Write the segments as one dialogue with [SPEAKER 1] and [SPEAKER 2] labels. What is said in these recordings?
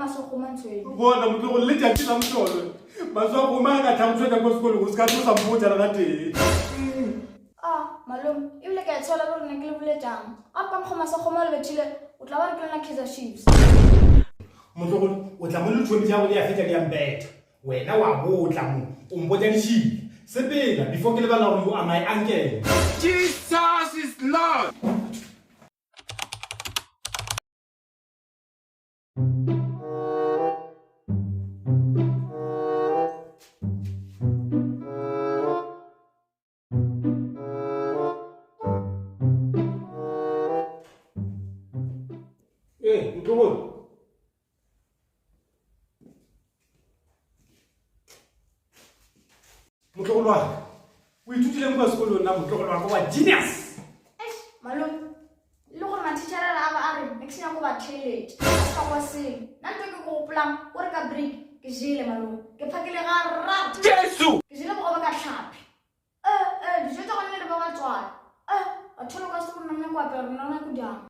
[SPEAKER 1] maswakgoma ntshwenya.
[SPEAKER 2] Bona motlogolo letšatši la mohlolo. Maswakgoma a ka tla go tshwenya ko sekolong o se ka tlo sa mpotša le gatee.
[SPEAKER 1] Ah, malome, ebile ke a itshola le gore ne ke le boletšang. Gape ka mokgwa maswakgoma o le bethile, o tla ba re ke lena Kaizer Chiefs.
[SPEAKER 2] Motlogolo, o tla mo le tšhomi tša go di a fetša di a mpetha. Wena wa botla mo, o mpotša ditšhila. Sepela before ke lebala gore you are my uncle.
[SPEAKER 3] Jesus is Lord.
[SPEAKER 2] Ee, motlogolo. Motlogolo wa ka, o ithutileng kwa sekolong na motlogolo wa ka wa genius?
[SPEAKER 1] Eish, malome, le gore mathichara a ba a re ne ke se nyako ba theeletša, a se ka kwa selo. Nna ntho e ke go gopolang o re ka break ke jele malome, ke phakile ga raro.
[SPEAKER 3] Jesu!
[SPEAKER 1] Ke jele bogobe ka tlhapi. Eh, eh, dijo tša gone le ba ba tswala. Eh, batho ba ka se go nna nyako apea rona nako jang.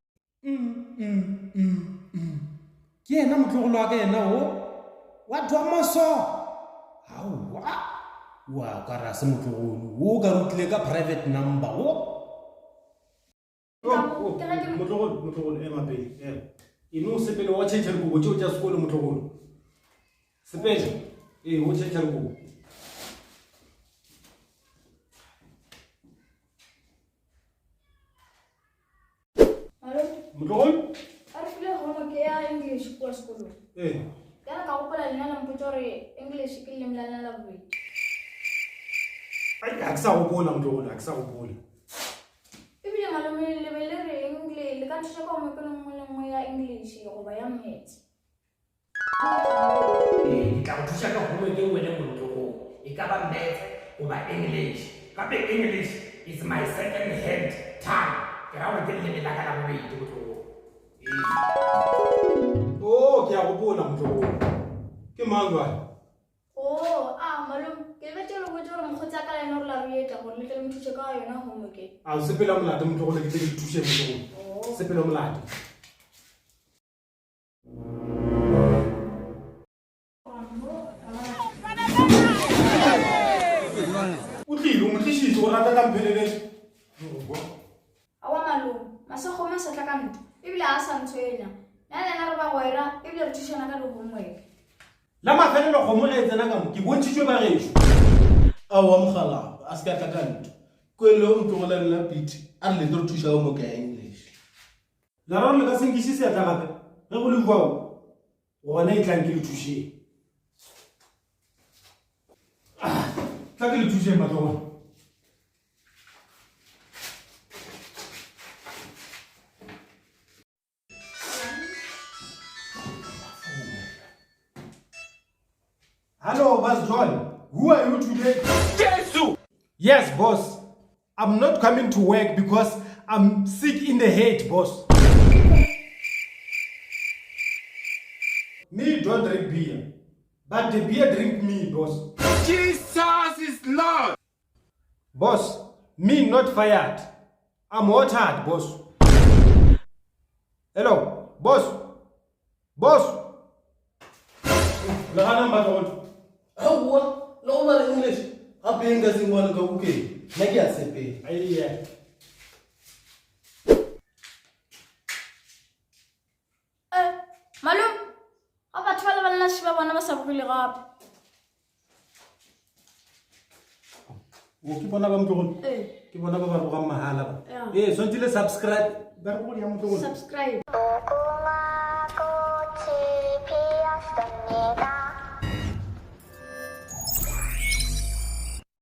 [SPEAKER 2] Ke yena motlogolo wa ka yena o wa Dwamoso. Aowa, wa ka ra se motlogolo wo ka rutile ka private number wo. Motlogolo, motlogolo ema pele, ema. E no sepele wa tšhentšha dikobo tšeo tša sekolo motlogolo. Sepele, ee o tšhentšha dikobo. Motlogolo?
[SPEAKER 1] A re file homework ya English kua sekolong.
[SPEAKER 2] Ee.
[SPEAKER 1] Ka re ka gopola lena la mpotša gore English ke leleme la lena la bobedi.
[SPEAKER 2] Ai, ga ke sa gopola motlogolo, ga ke sa gopola.
[SPEAKER 1] Ebile malome le be le reng le le ka nthuša ka homework e nngwe le nngwe ya English goba ya Maths.
[SPEAKER 4] Ee, ke tla go thuša ka homework e nngwe le nngwe motlogolo. E ka ba Maths goba English. Gape English is my second hand tongue. Ke ra gore ke leleme la ka la bobedi motlogolo. Ee.
[SPEAKER 2] Oh, ke a gopola motlogolo. Ke mang jwale?
[SPEAKER 1] Oh, a malome, ke lebetše le botse gore mokgotsi a ka le yena gore la re etla gore le tle le mothuše ka yona homework e.
[SPEAKER 2] A o sepela molato motlogolo ke tle ke thuše motlogolo.
[SPEAKER 1] Oh.
[SPEAKER 2] Sepela molato. O tlile, o mo tlišitše o rata ka mpheleletse.
[SPEAKER 1] Aowa malome, Masakgoma a sa tla ka ntwa ebile ga a sa ntshwenya. Nna le yena re bagwera ebile re thušana ka di-homework.
[SPEAKER 2] La mafelelo kgomo ge e tsena ka mo, ke bontšhitšwe bagešo.
[SPEAKER 5] Aowa mokgalabje, a se ka tla ka ntwa. Kwele o ntlogola le nna Pete a re le tlo re thuša homework ya English.
[SPEAKER 2] La ra gore le ka se nkiše seatla gape? Ge go le bjalo, gona etlang ke le thušeng. Ah, tla ke le thušeng batlogolo. Hello, Boss John. Who are you today?
[SPEAKER 3] Jesu!
[SPEAKER 2] Yes, boss. I'm not coming to work because I'm sick in the head, boss. Me don't drink beer, but the beer drink me, boss.
[SPEAKER 3] Jesus is Lord!
[SPEAKER 2] Boss, me not fired. I'm watered, boss. Hello, boss. Boss. Le gana mbatlogolo.
[SPEAKER 5] Aowa, le go bala English gape e nka se ngwale ka bukeng. Nna ke a sepela.
[SPEAKER 2] Aiye.
[SPEAKER 1] Eh, malome, ga batho ba le ba nna ba bona ba sa bogile gape.
[SPEAKER 2] O ke bona ba motlogolo.
[SPEAKER 1] Ee.
[SPEAKER 2] Ke bona ba ba rogang mahala ba.
[SPEAKER 1] Yeah.
[SPEAKER 2] Ee, swantse le subscribe. Ba re go ya motlogolo.
[SPEAKER 1] Subscribe.